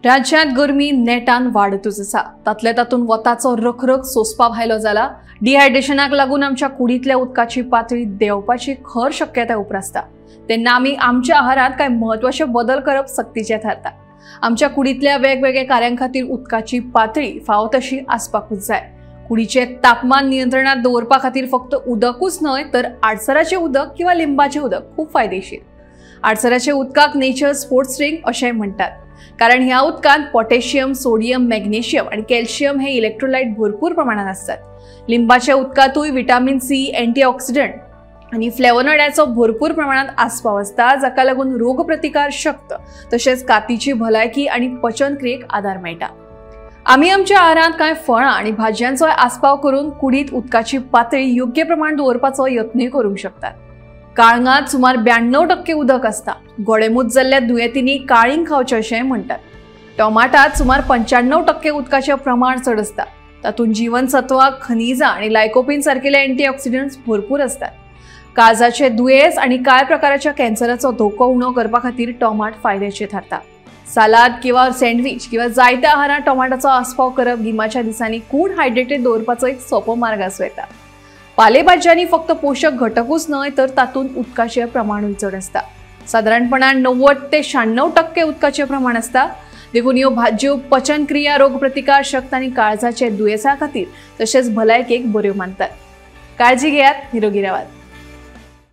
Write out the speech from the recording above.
राज्यांत गरमी नेटान वाडतूच आसा. तातले तातूंत वताचो रखरख सोंसपा भायलो जाला. डिहायड्रेशनाक लागून आमच्या कुडींतल्या उदकाची पातळी देंवपाची खर शक्यताय उप्रासता. तेन्ना आमी आमच्या आहारांत कांय म्हत्वाचे बदल करप सक्तीचें थारता. आमच्या कुडींतल्या वेगवेगळ्या कार्यां खातीर उदकाची पातळी फावो तशी आसपाकूच जाय. कुडीचें तापमान नियंत्रणांत दवरपा खातीर फक्त उदकूच न्हय तर आडसराचें उदक किंवा लिंबाचें उदक खूब फायदेशीर. आडसराच्या उदकाक नेचर स्पोर्ट्स ड्रिंक अशेंय म्हणटात, कारण ह्या उदकांत पोटॅशियम, सोडियम, मॅग्नेशियम आनी कॅल्शियम हे इलेक्ट्रोलायट भरपूर प्रमाणात आसतात. लिंबाच्या उदकांतूय विटामिन सी, अँटीऑक्सिडंट आनी फ्लेवोनॉयडाचो भरपूर प्रमाणात आस्पाव आसता, जाका लागून रोगप्रतिकार शक्त तशेंच कातीची भलायकी आनी पचनक्रियेक आदार मेळटा. आमी आमच्या आहारांत कांय फळां आनी भाजयांचोय आस्पाव करून कुडींत उदकाची पातळी योग्य प्रमाण दवरपाचो यत्नूय करूंक शकतात. काळंगांत सुमार 92% उदक आसता. गोडेमूत जाल्ल्या दुयेंतींनी काळींग खावचें अशें म्हणटात. टोमाटांत सुमार 95% उदकाचें प्रमाण चड आसता. तातूंत जीवनसत्वां, खनिजां आनी लायकोपीन सारकेले अँटीऑक्सिडंट्स भरपूर आसतात. काळजाचे दुयेंस आनी कांय प्रकाराच्या कॅन्सराचो धोको उणो करपा खातीर टोमाट फायद्याचे थारता. सालाद किंवा सँडविच किंवा जायत्या आहारांत टोमाटाचो आस्पाव करप गिमाच्या दिसांनी कूड हायड्रेटेड दवरपाचो एक सोंपो मार्ग आसूं येता. पालेभाज्यांनी फक्त पोशक घटकूच न्हय तर तातूंत उदकाचें प्रमाणूय चड आसता. सादारणपणान 90 ते 96% उदकाचें प्रमाण आसता. देखून ह्यो भाजयो पचनक्रिया, रोगप्रतिकार शक्त आनी काळजाचे दुयेंसा खातीर तशेंच भलायकेक बऱ्यो मानतात. काळजी घेयात, निरोगी रावात.